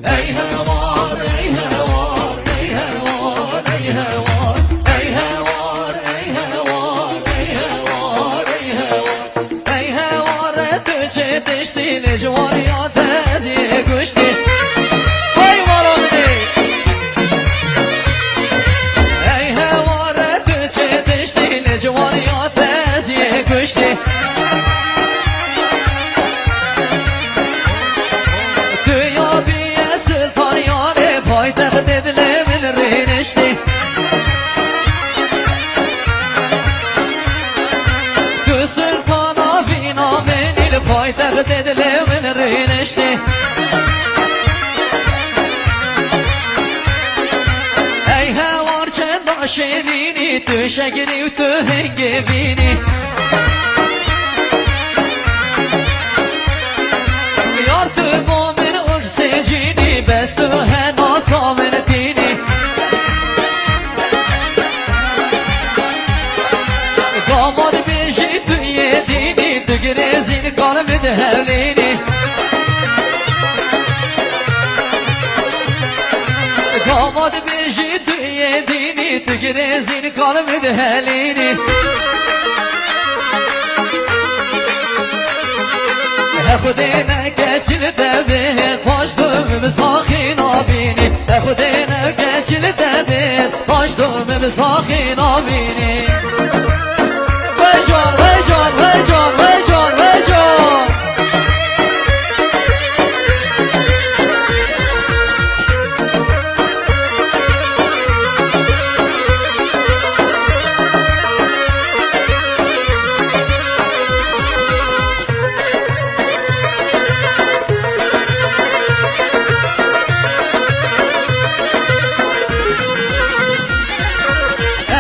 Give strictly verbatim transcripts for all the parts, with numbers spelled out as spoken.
Ey hewar, ey hewar, ey hewar, ey hewar. Ey hewar, ey hewar, ey hewar, ey hewar. Ey hewar, tu çi tiştî li ciwaniya te ez yê kuştî. Hey mala min ê. Ey hewar, tu çi tiştî li ciwaniya te ez yê kuştî. Tu ya bîye Siltaniyanê paytextê dilê min rêniştî. Tu Siltana vîna min î li paytextê dilê min rêniştî. Ey hewar çenda şêrînî, tu şekirî û tu hingê bînî. Yar tu bo min û sêcînî, bes tu henasa min tînî. Damat bêjî tu yê dînî, tu girêzîn kar min dihevlînî. Damat bêjî tu yê dînî, tu girêzîn kar min dihelînî. He Xwedê neke çi li te bê, paş tu min bi saxî nabînî. He Xwedê neke çi li te bê, paş tu min bi saxî nabînî. Vey can, vey can, vey can, vey can, vey can.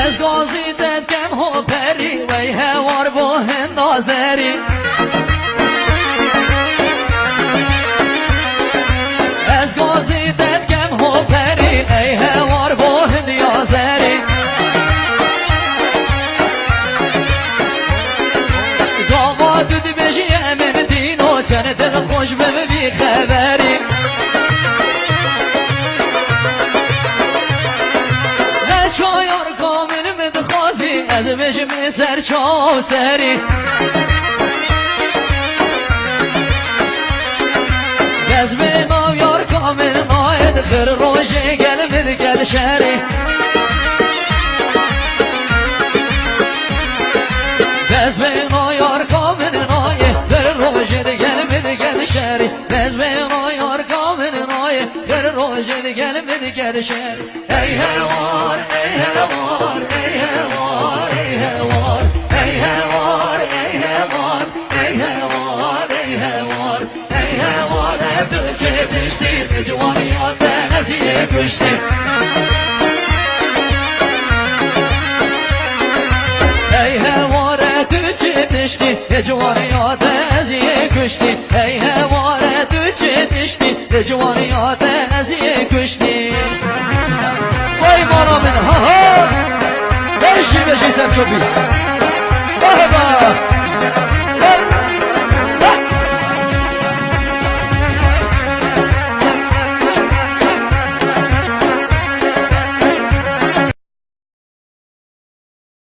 Ez gazî te dikem hoperî, wey hewar bo hinda zerî. Ez gazî te dikem hoperî, ey hewar bo hindiya zerî. Gava tu dibêjî em ê dîno, çend dilxweş bim bî xeberî. He şayar ka min min dixwazî, ez bêjim ê ser çaw serî. Bes bê nav yar ka min nayê, dixir rojê gel min gel şerî. Bes bê nav yar ka min nayê, dixir rojê gel min gel şerî. Bes bê nav yar ka min nayê, dixir rojê gel min gel şerî. Ey hewar, ey hewar, ey hewar, ey hewar. Ey hewar, ey hewar, ey hewar, ey hewar. Ey hewar, tu çi tiştî, ciwaniya te ez yê kuştî. Ey hewar, tu çi tiştî, ciwaniya te ez yê kuştî. Ey hewar, tu çi tiştî, ciwaniya te ez yê kuştî. Vay mala min, ha ha. Beşî beşî ser çopî.